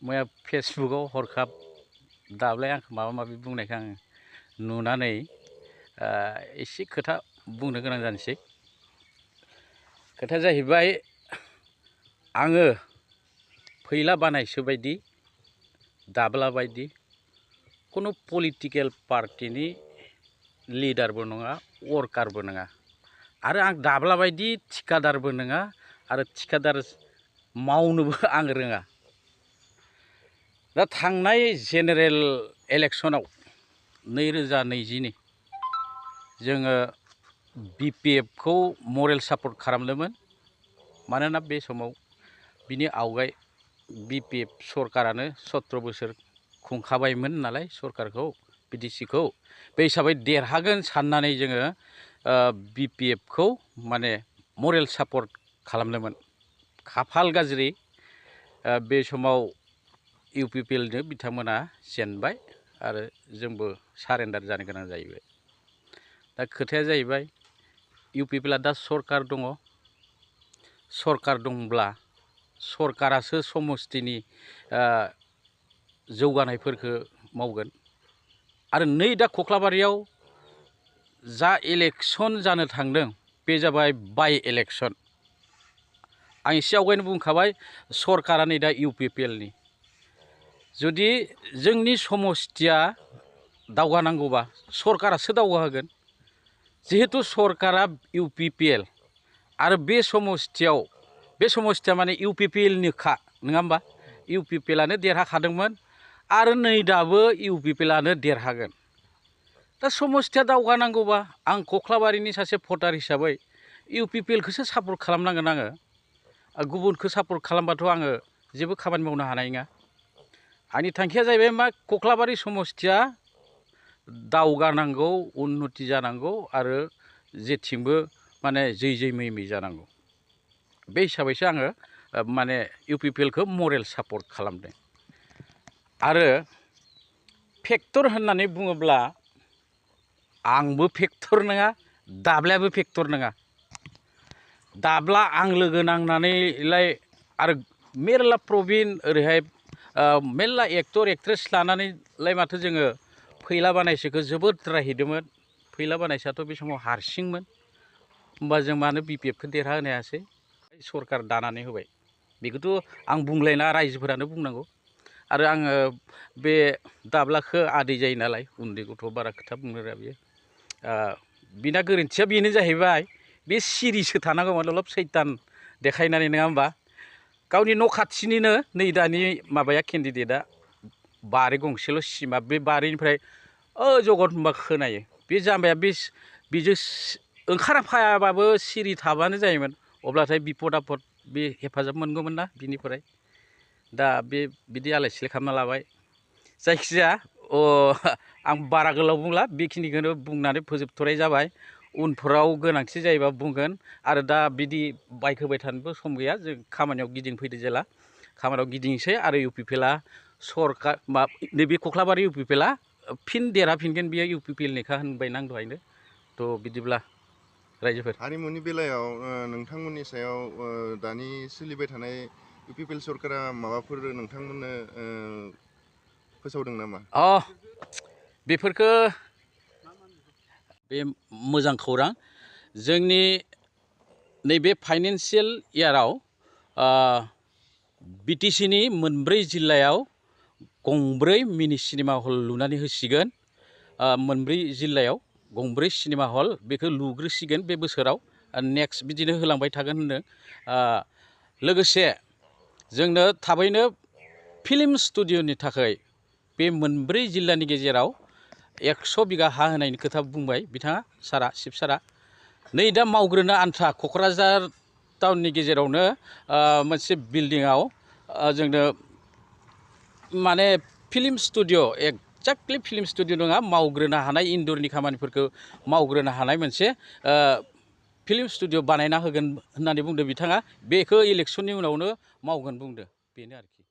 मैया फेसबुकाव हरखाब दाबलाय आंखौ माबा माबि बुंनायखौ आं नुनानै एसे खोथा बुंनो गोनां जानोसै। खोथाया जाहैबाय आङो फैला बानायसो बायदि दाब्ला बायदि कुनु पलिटिकेल पार्टिनि लिडारबो नङा वर्कारबो नङा आरो आं दाब्ला बायदि थिकादारबो नङा आरो थिकादार मावनोबो आं रोङा। दा थांनाय जेनेरेल इलेक्सनाव 2020 जोङो बिपिएफखौ मरेल सापर्ट खालामदोंमोन। मानोना बे समाव बिनि आवगाय बिपिएफ सरकारानो 17 बोसोर खुंखाबायमोन नालाय सरकारखौ बिटिसिखौ बे हिसाबै देरहागोन साननानै जोङो बिपिएफखौ माने मरेल सापर्ट खालामदोंमोन। खाफाल गाज्रि बे समाव इउपिपिएलनो बिथांमोना जेनबाय आरो जोंबो सारेन्डार जानो गोनां जाहैबाय। दा खोथाया जाहैबाय इउपिपिएलआ दा सरकार दङ। सरकार दंब्ला सरकारासो समस्तिनि जौगानायफोरखौ मावगोन आरो नै दा कख्लाबारियाव जा इलेक्सन जानो थांदों बे जाबाय बाइ इलेक्सन। आं एसे आवगायनो बुंखाबाय सरकारा नै दा इउपिपिएलनि। जुदि जोंनि समस्तिया दावगानांगौबा सरकारासो दावगाहोगोन। जिहेतु सरकारा इउपिपिएल आरो बे समस्तिया माने इउपिपिएलनिखा नङा होमबा? इउपिपिएलआनो देरहाखादोंमोन आरो नै दाबो इउपिपिएलआनो देरहागोन। दा समस्तिया दावगानांगौबा आं कख्लाबारिनि सासे भटार हिसाबै इउपिपिएलखौसो सापर्ट खालामनांगोन आङो। गुबुनखौ सापर्ट खालामबाथ' आङो जेबो खामानि मावनो हानाय नङा। आंनि थांखिया जाहैबाय मा कख्लाबारि समस्तिया दावगानांगौ, उन्नति जानांगौ आरो जेथिंबो माने जै मै जानांगौ। बे हिसाबैसो आङो माने इउपिपिएलखौ मरेल सापर्ट खालामदों। आरो फेक्टर होननानै बुङोब्ला आंबो फेक्टर नङा, दाब्लायाबो फेक्टर नङा। दाब्ला आं लोगो नांनानैलाय आरो मेरला प्रबिन ओरैहाय मेरला एक्टर एक्ट्रेस लानानैलाय माथो जोङो फैला बानायसोखौ जोबोद रायहैदोंमोन। फैला बानायसोआथ' बे समाव हारसिंमोन। होमबा जों मानो बिपिएफखौ देरहाहोनो हायासै? सरकार दानानै होबाय। बेखौथ' आं बुंलायना रायजोफोरानो बुंनांगौ। आरो आङो बे दाब्लाखौ आदै जायो नालाय उन्दै गथ' बारा खोथा बुंनो रोङा बियो। बिना गोरोन्थिया बेनो जाहैबाय बे सिरिसो थानांगौमोन अलप सैतान देखायनानै नङा होमबा? गावनि न' खाथिनिनो नै दानि माबाया केन्डिडेटआ बारि गंसेल' सिमा बे बारिनिफ्राय जगत होनबा खोनायो। बे जाम्बाया बेजों ओंखारफायाबाबो सिरि थाबानो जायोमोन। अब्लाथाय बिपद आफद बे हेफाजाब मोनगौमोन ना बिनिफ्राय। दा बिदि आलाय सिलाय खालामना लाबाय। जायखिजाया आं बारा गोलाव बुंला, बेखिनिखौनो बुंनानै फोजोबथ'नाय जाबाय। उनफोराव गोनांथि जायोबा बुंगोन। आरो दा बिदि बाइक होबाय थानोबो सम गैया। जों खामानियाव गिदिंफैदो जेला खामानियाव गिदिंसै आरो इउपिपिएलआ सरकार नैबे कख्लाबारि इउपिपिएलआ फिन देरहाफिनगोन बियो इउपिपिएलनिखा होनबाय आं दहायनो। थ' बिदिब्ला रायजोफोर हारिमुनि बेलायाव नोंथांमोननि सायाव दानि सोलिबाय थानाय इउपिपिएल सरकारा माबाफोर नोंथांमोननो फोसावदों नामा? बेफोरखो बे मोजां खौरां। जोंनि नैबे फाइनान्सियेल इयाराव बिटिसिनि मोनब्रै जिल्लायाव गंब्रै मिनि सिनेमा हल लुनानै होसिगोन। मोनब्रै जिल्लायाव गंब्रै सिनेमा हल बेखौ लुग्रोसिगोन बे बोसोराव। नेक्स्ट बिदिनो होलांबाय थागोन होनदों। लोगोसे जोंनो थाबैनो फिल्म स्टुडिअ'नि थाखाय बे मोनब्रै जिल्लानि गेजेराव 100 बिगा हा होनायनि खोथा बुंबाय बिथाङा चिफ सारा। नै दा मावग्रोनो आन्था क'क्राझार टाउननि गेजेरावनो मोनसे बिल्डिंआव जोंनो माने film studio' exactly film studio' नङा, मावग्रोनो हानाय इनडरनि खामानिफोरखौ मावग्रोनो हानाय मोनसे फिल्म स्टुडिअ' बानायना होगोन होननानै बुंदों बिथाङा। बेखौ इलेक्सननि उनावनो मावगोन बुंदों। बेनो आरोखि।